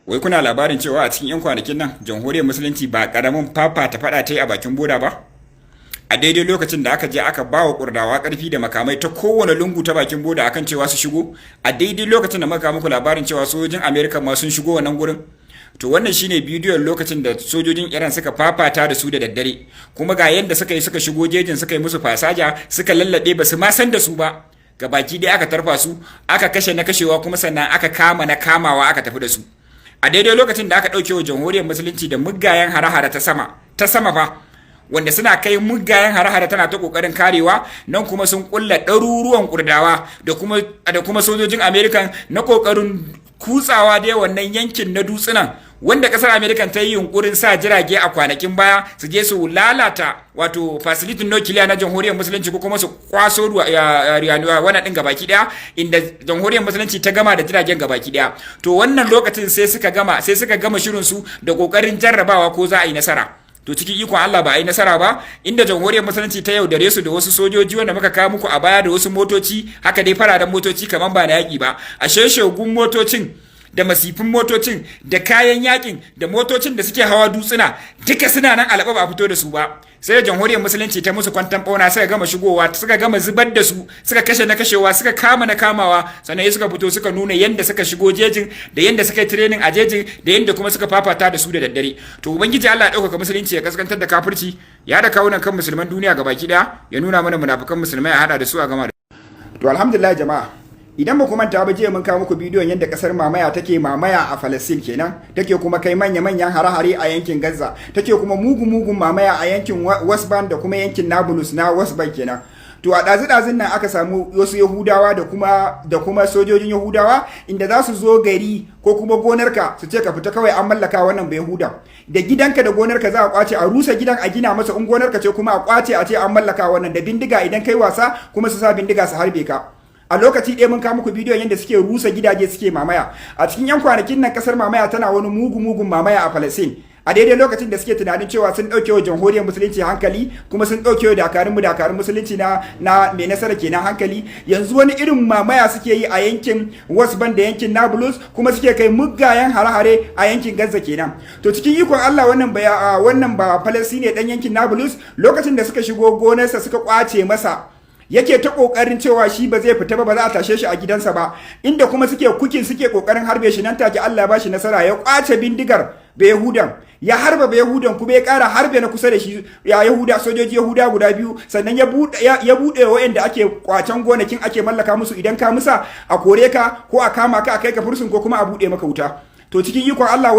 Wai kuna labarin cewa a cikin 'yan kwanakin nan Jamhuriyar Musulunci ba karamin fafata fada ta yi a bakin boda ba? A daidai lokacin da aka je aka ba wa Kurdawa karfi da makamai ta kowane lungu ta bakin boda akan cewa su shigo, a daidai lokacin da muka muku labarin cewa sojojin Amerika ma sun shigo wannan gurin. To wannan shine bidiyon lokacin da sojojin Iran suka fafata da su da daddare, kuma ga yadda suka yi, suka shigo jejin, suka yi musu fasaja, suka lallabe, ba su ma san da su ba. Baki dai aka tarfa su, aka kashe na kashewa, kuma sannan aka kama na kamawa, aka tafi da su. A daidai lokacin da aka ɗauke wa Jamhuriyar Musulunci da mugayen hare-hare ta sama, ta sama fa, wanda suna kai mugayen hare-hare tana ta kokarin karewa, nan kuma sun kulla ɗaruruwan Kurdawa da kuma sojojin Amerikan na kokarin kutsawa dai wannan yankin na dutsunan wanda kasar Amerikan ta yi yunkurin sa jirage a kwanakin baya su je su lalata wato facility nukiliya na Jamhuriyar Musulunci, ko kuma su kwaso wannan din gabaki daya, inda Jamhuriyar Musulunci ta gama da jiragen gabaki daya. To wannan lokacin sai suka gama shirin su da kokarin jarrabawa ko za a yi nasara. To cikin ikon Allah ba a yi nasara ba, inda Jamhuriyar Musulunci ta yaudare su da wasu sojoji wanda muka kawo muku a baya da wasu motoci haka dai, fararen motoci kamar ba na yaƙi ba. A shegun motocin da masifin motocin da kayan yakin da motocin da suke hawa dutsuna duka suna nan alaba, ba fito da su ba. Sai Jamhuriyar Musulunci ta musu kwantan bauna, suka gama shigowa, suka gama zubar da su, suka kashe na kashewa, suka kama na kamawa. Sannan suka fito suka nuna yadda suka shigo jejin, da yadda suka yi training a jejin, da yadda kuma suka fafata da su da daddare. To Ubangiji Allah ya ɗaukaka Musulunci, ya kaskantar da kafirci, ya da kawunan kan musulman duniya gabaki daya, ya nuna mana munafukan musulmai, a hada da su a gama da. To alhamdulillah jama'a, idan ba ku manta ba, jiya mun kawo muku bidiyon yadda kasar mamaya take mamaya a Falastin kenan, take kuma kai manya-manyan hare-hare a yankin Gaza, take kuma mugu-mugun mamaya a yankin West Bank da kuma yankin Nablus na West Bank kenan. To a ɗazu-ɗazun nan aka samu wasu Yahudawa da kuma sojojin Yahudawa inda za su zo gari ko kuma gonarka su ce ka fita kawai, an mallaka wannan bai Yahuda da gidanka da gonarka. Za a kwace, a rusa gidan, a gina masa. In gonarka ce kuma, a kwace, a ce an mallaka wannan da bindiga. Idan kai wasa kuma, su sa bindiga su harbe ka. A lokaci ɗaya mun kawo muku bidiyon yadda suke rusa gidaje, suke mamaya. A cikin yan kwanakin nan kasar mamaya tana wani mugu mugun mamaya a Palestine, a daidai lokacin da suke tunanin cewa sun ɗauke wa Jamhuriyar Musulunci hankali, kuma sun ɗauke wa dakarun mu, dakarun Musulunci na mai nasara kenan, hankali. Yanzu wani irin mamaya suke yi a yankin West Bank da yankin Nablus, kuma suke kai mugayen hare-hare a yankin Gaza kenan. To cikin ikon Allah, wannan ba Palestine dan yankin Nablus, lokacin da suka shigo gonarsa suka kwace masa, yake ta kokarin cewa shi ba zai fita ba, ba za a tashe shi a gidansa ba, inda kuma suke kukin, suke kokarin harbe shi. Nan take Allah ya bashi nasara, ya kwace bindigar Bayahudan, ya harba Bayahudan, kuma ya kara harbe na kusa da shi, ya Yahuda, sojoji Yahuda guda biyu. Sannan ya bude wa'anda ake kwacen gonakin ake mallaka musu. Idan ka musa, a kore ka, ko a kama ka a kai ka fursun, ko kuma a bude maka wuta. To cikin ikon Allah,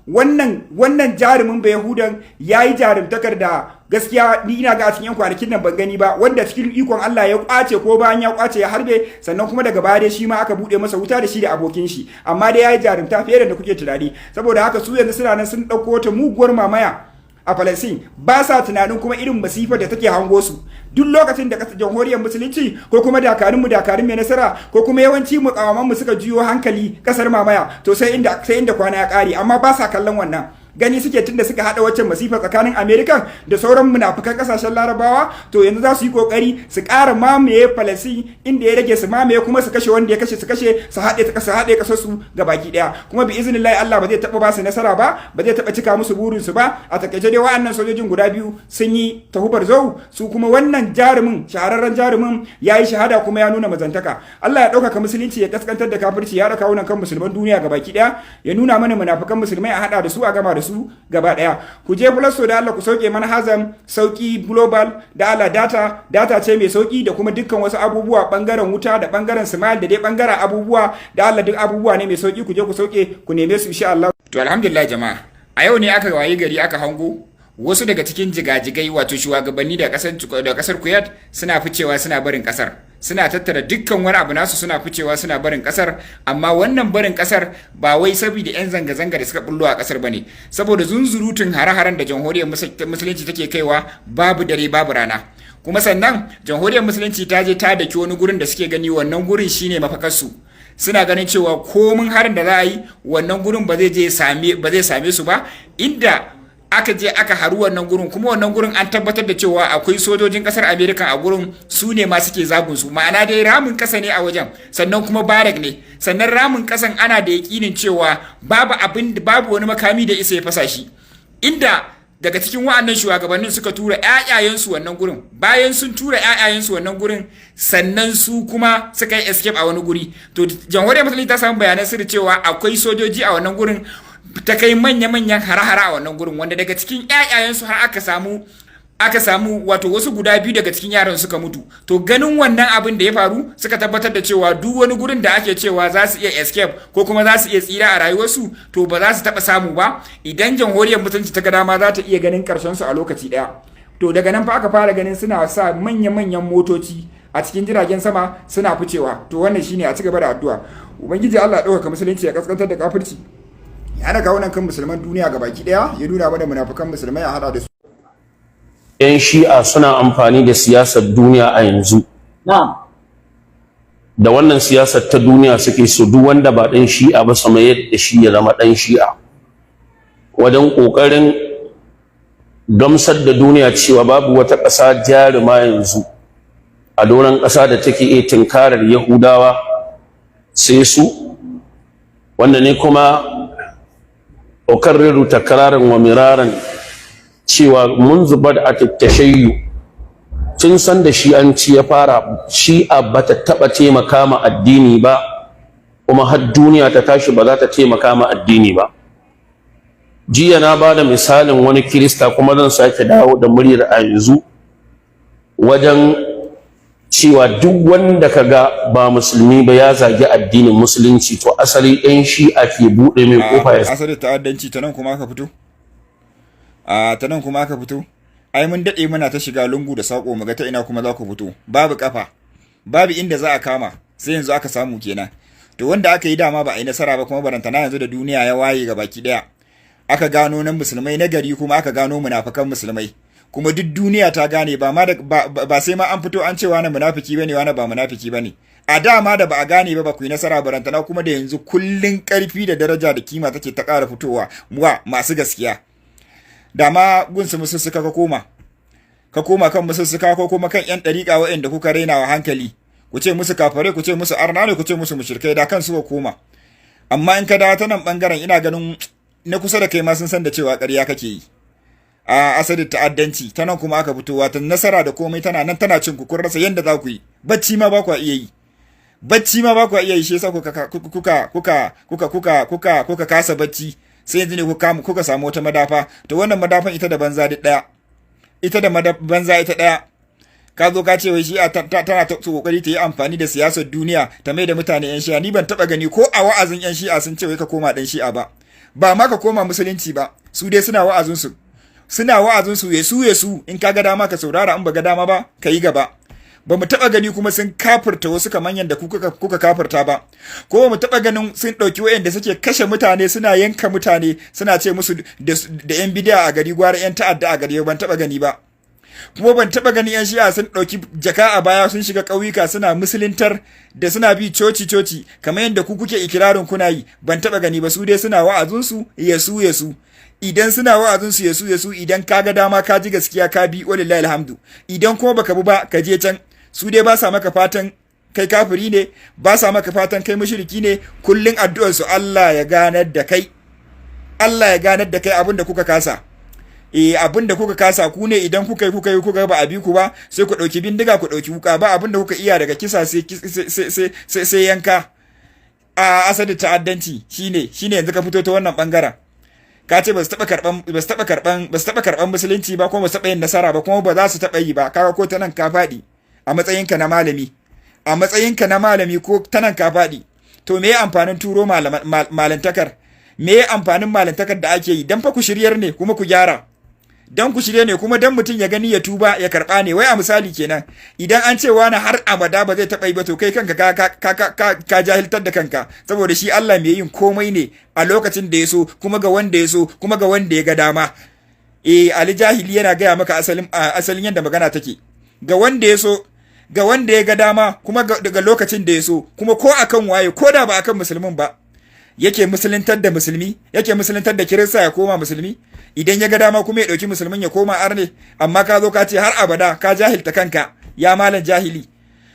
wannan jarumin Bayahudan ya yi jarumtakar da gaskiya ni ina ga a cikin yan kwanakin nan ban gani ba, wanda cikin ikon Allah ya kwace, ko bayan ya kwace ya harbe, sannan kuma daga baya dai shi ma aka bude masa wuta da shi da abokin shi. Amma dai ya yi jarumta fiye da kuke tunani. Saboda haka su yanzu suna nan sun ɗauko wata muguwar mamaya a Falastin, ba sa tunanin kuma irin masifar da take hango su. Duk lokacin da kasar Jamhuriyar Musulunci ko kuma dakarun mu, dakarun mai nasara, ko kuma yawanci mukawaman mu suka juyo hankali kasar mamaya, to sai inda kwana ya kare. Amma ba sa kallon wannan, gani suke tunda suka hada waccan masifa tsakanin American da sauran munafukan kasashen Larabawa, to yanzu za su yi kokari su ƙara mamaye Falastin inda ya rage su mamaye, kuma su kashe wanda ya kashe, su kashe, su haɗe kasar su baki daya. Kuma bi iznillahi Allah ba zai taɓa ba su nasara ba, ba zai taɓa cika musu burin su ba. A takaice dai, wa'annan sojojin guda biyu sun yi tahubar zau su, kuma wannan jarumin, shahararren jarumin, ya yi shahada kuma ya nuna mazantaka. Allah ya ɗaukaka Musulunci, ya kaskantar da kafirci, ya haɗa kawunan kan musulman duniya gabaki daya, ya nuna mana munafukan musulmai, a haɗa da su a gama da su gaba daya. Ku je Play Store da Allah ku sauke manhajan Sauki Global da Allah. Data ce mai sauki da kuma dukkan wasu abubuwa, bangaren wuta da bangaren smile da dai bangaren abubuwa da Allah, duk abubuwa ne mai sauki. Ku je ku sauke, ku neme su insha Allah. To alhamdulillah jama'a, a yau ne aka wayi gari aka hango wasu daga cikin jigajigai, wato shugabanni da kasar Kuwait, suna ficewa suna barin kasar, suna tattara dukkan wani abu nasu, suna ficewa suna barin kasar. Amma wannan barin kasar ba wai saboda yan zanga-zanga da suka bullo a kasar bane, saboda zunzurutun hare-haren da Jamhuriyar Musulunci take kaiwa babu dare babu rana. Kuma sannan Jamhuriyar Musulunci ta je ta daki wani gurin da suke gani wannan gurin shine mafakarsu. Suna ganin cewa komin harin da za a yi, wannan gurin ba zai same su ba, inda Aka je aka haru wannan gurin, kuma wannan gurin an tabbatar da cewa akwai sojojin kasar America a gurin, su ne ma suke zagun su. Ma'ana dai ramin kasa ne a wajen, sannan kuma barrack ne. Sannan ramin kasan ana da yakinin cewa babu abin, babu wani makami da isa ya fasa shi, inda daga cikin wa'annan shugabannin suka tura ƴaƴayensu wannan gurin. Bayan sun tura ƴaƴayensu wannan gurin, sannan su kuma suka yi escape a wani guri. To, Jamhuriyar Musulunci ta samu bayanan sirri cewa akwai sojoji a wannan gurin, ta kai manya-manyan hare-hare a wannan gurin, wanda daga cikin ƴaƴayensu har aka samu wato wasu guda biyu daga cikin yaran suka mutu. To, ganin wannan abin da ya faru, suka tabbatar da cewa duk wani gurin da ake cewa za su iya escape ko kuma za su iya tsira a rayuwarsu, to ba za su taɓa samu ba. Idan Jamhuriyar Musulunci ta ga dama, za ta iya ganin karshen su a lokaci ɗaya. To, daga nan fa aka fara ganin suna sa manya-manyan motoci a cikin jiragen sama suna ficewa. To, wannan shine. A ci gaba da addu'a. Ubangiji Allah ya ɗaukaka Musulunci, ya kaskantar da kafirci, ya haɗa kawunan kan musulman duniya gabaki ɗaya, ya nuna mana munafukan musulmai, a haɗa da su. 'Yan Shi'a suna amfani da siyasar duniya a yanzu. Da wannan siyasar ta duniya suke so duk wanda ba ɗan Shi'a ba su mayar da shi ya zama ɗan Shi'a, wajen ƙoƙarin gamsar da duniya cewa babu wata ƙasa jaruma yanzu a doron ƙasa da take iya tunkarar Yahudawa sai su. Wanda ne kuma أكرر تكرارا ومرارا cewa منذ بدأ التشيع, tun san da Shi'anci ya fara, Shi'a bata taɓa taimaka ma addini ba, kuma har duniya ta tashi ba za ta taimaka ma addini ba. Jiya na ba da misalin wani Kirista, kuma zan sake dawo da muryar a yanzu, wajen cewa duk wanda ka ga ba Musulmi ba ya zagi addinin Musulunci, to asali ɗan Shi'a ke buɗe mai kofa ya Asali ta'addanci, ta nan kuma aka fito, a ta nan kuma aka fito. Ai mun daɗe muna ta shiga lungu da saƙo mu ga ta ina kuma za ku fito. Babu kafa, babu inda za a kama, sai yanzu aka samu kenan. To, wanda aka yi dama ba a yi nasara ba, kuma barantana yanzu da duniya ya waye ga baki ɗaya, aka gano nan musulmai na gari, kuma aka gano munafukan musulmai, kuma duk duniya ta gane. Ba ma ba sai ma an fito an ce wani munafiki bane, wani ba munafiki bane. A dama da ba a gane ba, ba ku yi nasara, barantana kuma da yanzu kullun karfi da daraja da kima take ta ƙara fitowa wa masu gaskiya. Da ma gunsu musussuka ka koma, ka koma kan musussuka, ko kuma kan yan ɗariƙa waɗanda kuka raina wa hankali, ku ce musu kafare, ku ce musu arna ne, ku ce musu mushrikai, da kan suka koma. Amma in ka dawo ta nan bangaren, ina ganin na kusa da kai ma sun san da cewa ƙarya kake yi. A asalin ta'addanci, ta nan kuma aka fito. Wata nasara da komai tana nan tana cin ku, kun rasa yanda za ku yi. Bacci ma ba ku iya yi, bacci ma ba ku iya yi. Shi yasa kuka kuka kuka kuka kuka kuka kuka kasa bacci, sai yanzu ne kuka kuka samu wata madafa. To, wannan madafan ita da banza duk daya, ita da banza ita daya. Ka zo ka ce wai shi tana ta kokari ta yi amfani da siyasar duniya ta mai da mutane yan Shi'a. Ni ban taba gani ko a wa'azin yan Shi'a sun ce wai ka koma dan Shi'a ba, ba ma ka koma Musulunci ba. Su dai suna wa'azin su, suna wa'azin su yesu yesu. In ka ga dama ka saurara, in ba ga dama ba ka yi gaba. Ba mu taɓa gani kuma sun kafirta wasu kamar yadda kuka kafirta ba, ko ba mu taɓa ganin sun ɗauki wayanda suke kashe mutane, suna yanka mutane, suna ce musu da yan bidiya a gari gwara yan ta'adda a gari. Ban taɓa gani ba. Kuma ban taɓa ganin yan Shi'a sun ɗauki jaka a baya sun shiga ƙauyuka suna musuluntar da suna bi coci coci kamar yadda ku kuke ikirarin kuna yi. Ban taɓa gani ba. Su dai suna wa'azinsu yasu yasu. Idan suna wa'azin su yasu yasu, idan ka ga dama ka ji gaskiya ka bi, ولله الحمد. Idan kuma baka bi ba, ka je can. Su dai ba sa maka fatan kai kafiri ne, ba sa maka fatan kai mushriki ne. Kullun addu'ar su, Allah ya ganar da kai, Allah ya ganar da kai abin da kuka kasa. Eh, abin da kuka kasa ku ne, idan kuka yi, kuka yi, kuka ba a bi ku ba, sai ku ɗauki bindiga, ku ɗauki wuka. Ba abin da kuka iya daga kisa sai yanka. A asali ta'addanci shine yanzu ka fito ta wannan bangaren, ka ce ba su taba karban Musulunci ba, kuma ba su taba yin nasara ba, kuma ba za su taba yi ba. Kaga ko ta nan ka faɗi a matsayinka na malami, a matsayinka na malami, ko ta nan ka faɗi. To, me amfanin turo malantakar? Me amfanin malantakar da ake yi? Dan fa ku shiryar ne kuma ku gyara, dan ku shirye ne, kuma dan mutum ya gani ya tuba ya karba ne. Wai a misali kenan, idan an ce wani har abada ba zai taɓa yi ba, to kai kanka ka jahiltar da kanka, saboda shi Allah mai yin komai ne a lokacin da ya so, kuma ga wanda ya so, kuma ga wanda ya ga dama. Eh, Ali Jahili yana gaya maka asalin yadda magana take: ga wanda ya so, ga wanda ya ga dama, kuma daga lokacin da ya so, kuma ko akan waye, ko da ba akan musulmin ba. Yake musuluntar da musulmi, yake musuluntar da Kirista ya koma musulmi, Idan ya ga dama kuma ya ɗauki musulmin ya koma arne. Amma ka zo ka ce har abada, ka jahilta kanka, ya malam jahili.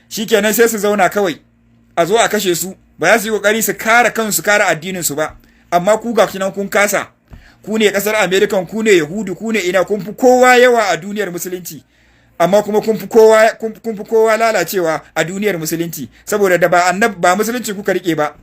Shikenan, sai su zauna kawai a zo a kashe su, ba za su yi kokari su kare kansu, kare addinin su ba. Amma ku ga nan kun kasa. Ku ne kasar American, ku ne Yahudu, ku ne ina, kun fi kowa yawa a duniyar Musulunci, amma kuma kun fi kowa lalacewa a duniyar Musulunci, saboda da ba annab ba Musulunci kuka rike ba,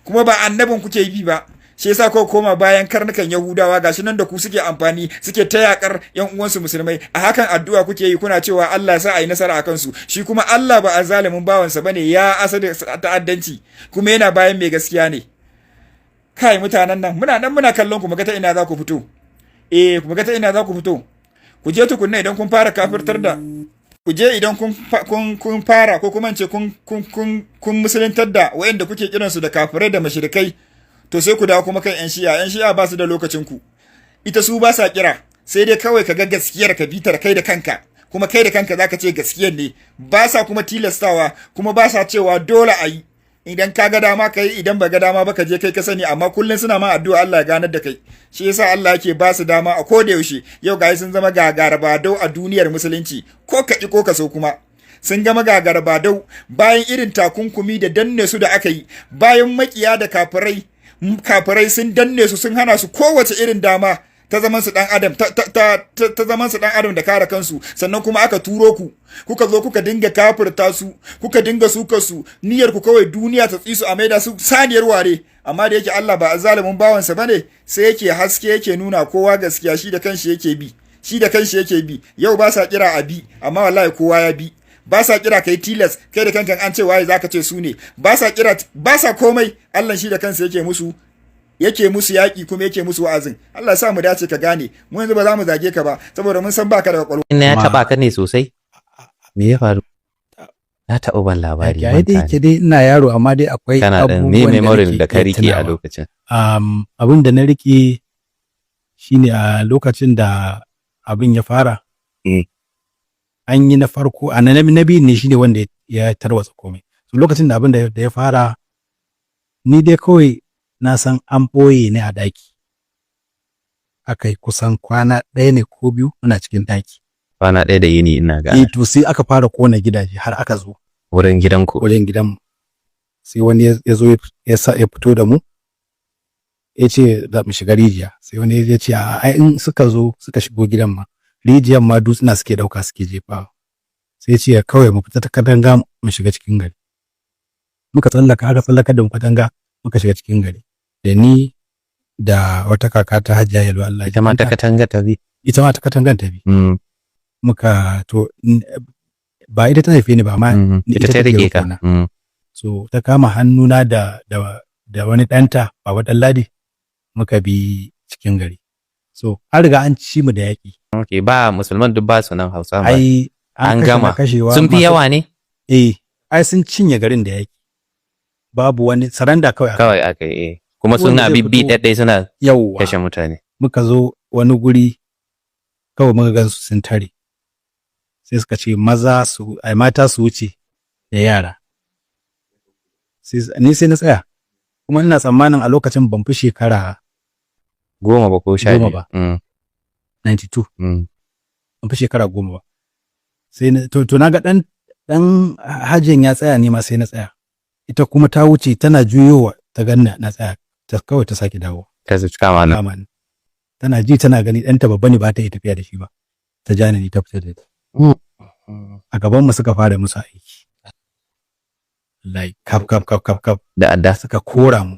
kuma ba annabin kuke bi ba. Shi yasa ko koma bayan karnukan Yahudawa, gashi nan da ku suke amfani, suke ta yakar yan uwansu musulmai. A hakan addu'a kuke yi, kuna cewa Allah sa a yi nasara a kansu. Shi kuma Allah ba azalimin bawansa bane, ya asali ta'addanci, kuma yana bayan mai gaskiya ne. Kai, mutanen nan, muna nan muna kallon ku, muga ta ina za ku fito. Eh, ku ga ta ina za ku fito. Ku je tukunna, idan kun fara kafirtar da, ku je idan kun fara, ko kuma ce kun musuluntar da waɗanda kuke kiransu da kafirai da mashirikai, to sai ku dawo kuma kan yan Shi'a. Yan Shi'a ba su da lokacin ku. Ita su ba sa kira, sai dai kawai ka ga gaskiyar, ka bitar kai da kanka, kuma kai da kanka zaka ce gaskiyar ne. Ba sa kuma tilastawa, kuma ba sa cewa dole a yi. Idan ka ga dama ka yi, idan ba ga dama ba ka je kai ka sani. Amma kullum suna ma addu'a Allah ya ganar da kai. Shi yasa Allah yake ba su dama a koda yaushe. Yau ga sun zama gagarabadau a duniyar Musulunci, ko ka ki ko ka so. Kuma sun gama gagarabadau bayan irin takunkumi da danne su da aka yi, bayan makiya da kafirai kafirai sun danne su, sun hana su kowace irin dama ta zaman su dan adam, ta zaman su dan adam da kare kansu. Sannan kuma aka turo ku, kuka zo kuka dinga kafirta su, kuka dinga suka su. Niyyar ku kawai duniya ta tsisu, a maida su saniyar ware. Amma da yake Allah ba azalimin bawansa bane, sai yake haske, yake nuna kowa gaskiya. Shi da kanshi yake bi, shi da kanshi yake bi. Yau ba sa kira a bi, amma wallahi kowa ya bi. Ba sa kira kai tilas, kai da kankan an ce waye zaka ce su ne. Ba sa kira, ba sa komai. Allah shi da kansa yake musu yaƙi, kuma yake musu wa'azin. Allah sa mu dace. Ka gane, mu yanzu ba za mu zage ka ba, saboda mun san baka da kwakwalwa. Ina ya taba ka ne sosai? Me ya faru? Na taɓa ban labari. Yayi da yake dai ina yaro, amma dai akwai Kana da me abubuwan da memory nake da ka iya rike a tunawa. lokacin? Abin da na rike shine a lokacin da abin ya fara, an yi na farko, a na biyu ne, shine wanda ya tarwatsa komai. So lokacin da abin da ya fara, ni dai kawai na san an ɓoye ni a ɗaki. Aka yi kusan kwana 1 ne ko 2 muna cikin ɗaki. Kwana 1 da yini, ina ga. Eh, to sai aka fara kona gidaje har aka zo wurin gidanku. Wurin gidanmu. Sai wani ya zo ya sa ya fito da mu, ya ce za mu shiga rijiya. Sai wani ya ce a ai in suka zo suka shigo gidan ma, rijiyar ma dutsuna suke dauka suke jefawa. Sai ya ce kawai mu fita ta katanga mu shiga cikin gari. Muka tsallaka, aka tsallaka da mu katanga, muka shiga cikin gari, da ni da wata kaka ta, Hajiya Yalwa, Allah ya Ita ma ta jikanta. katanga ta bi? Ita ma ta katangan ta bi. Muka to ba ita ta haife ni ba, amma ni Ita ta take rike ka. riƙona. So ta kama hannuna da wani ɗanta, Baba Ɗanladi, muka bi cikin gari. So an riga an ci mu da yaƙi. Okay, ba musulman, duk ba su nan, Hausa ba. Ai An kashe gama. na kashewa. Sun fi yawa ne? Eh, ai sun cinye garin da yaƙi. Babu wani saranda, kawai aka Kawai aka yi, eh. Kuma Wanda suna zai bibbi fito- ɗaɗɗai suna Yauwa. kashe mutane. Muka zo wani guri, kawai muka gan su sun tare. Sai suka ce maza su, ai mata su wuce da yara. Sai ni sai na tsaya. Kuma ina tsammanin a lokacin ban fi shekara 10 ba ko sha 10 biyu. ba. 92. Ban fi shekara 10 ba. Sai na, to na ga dan hajjin ya tsaya, ne ma sai na tsaya. Ita kuma ta wuce, tana juyowa ta ganna na tsaya, ta kawai ta sake dawo. Ta zuci kama nan. Kama ni. Tana ji tana gani ɗanta babba ne, ba ta iya tafiya da shi ba. Ta ja ni ta fita da ita. A gaban mu suka fara musu aiki. Like kap kap kap kap kap. Da adda. Suka kora mu.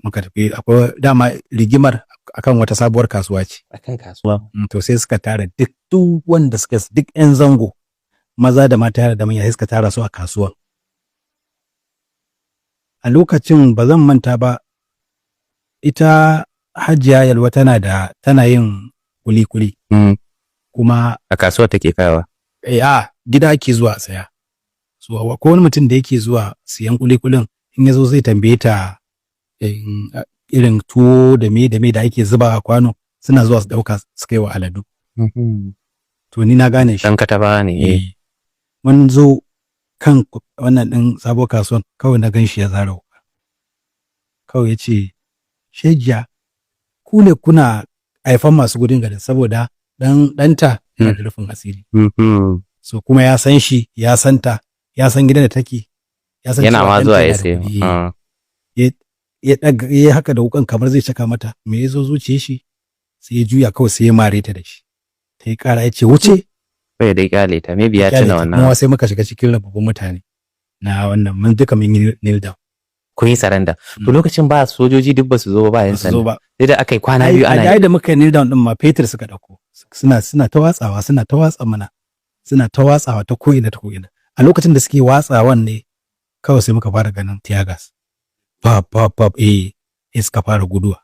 Muka tafi. Akwai dama rigimar akan wata sabuwar kasuwa ce. Akan kasuwa. To sai suka tara duk wanda suka, duk 'yan zango, maza da mata, yara da manya, sai suka tara su a kasuwan. A lokacin ba zan manta ba, ita Hajiya Yalwa tana yin kuli-kuli. Kuma A kasuwa take kayawa. Eh, a gida ake zuwa a saya. So ko wani mutum da yake zuwa siyan kuli-kulin, in ya zo zai tambaye ta irin tuwo da me da me da ake zuba a kwano, suna zuwa su dauka su kai wa aladu. To ni na gane shi. Dan kataba ne. Eh. Eh. Mun zo kan wannan ɗin sabuwar kasuwan, kawai na gan shi ya zara wuka. Kawai ya ce, "Shegiya, ku ne kuna Haifan masu gudun garin, saboda dan ɗanta yana da rufin asiri. So kuma ya san shi, ya san ta, ya san gidan da take, ya san Yana cewa ma ɗanta zuwa yana ya da sayo. kuɗi. Ya ɗaga, ya haka da wukan kamar zai caka mata. Me ya zo zuciyar shi, sai ya juya kawai, sai ya mare ta da shi. Ta yi ƙara, ya ce, "Wuce." Bai dai kyale ta, maybe ya Kyale tuna ta. wannan. Kuma sai muka shiga cikin rababbun mutane na wannan, mun duka mun yi kneel down. Kun yi surrender. To, lokacin ba sojoji, duk ba su zo ba, yan Ba su zo sanda. ba. Sai da aka yi kwana Ai 2 ana ai da muka yi kneel down din ma, fetur suka dauko, suna ta watsawa, suna ta watsa mana, suna ta watsawa ta ko'ina ta ko'ina. A lokacin da suke watsawan ne kawai sai muka fara ganin tear gas, pap pap pap, eh, suka fara guduwa.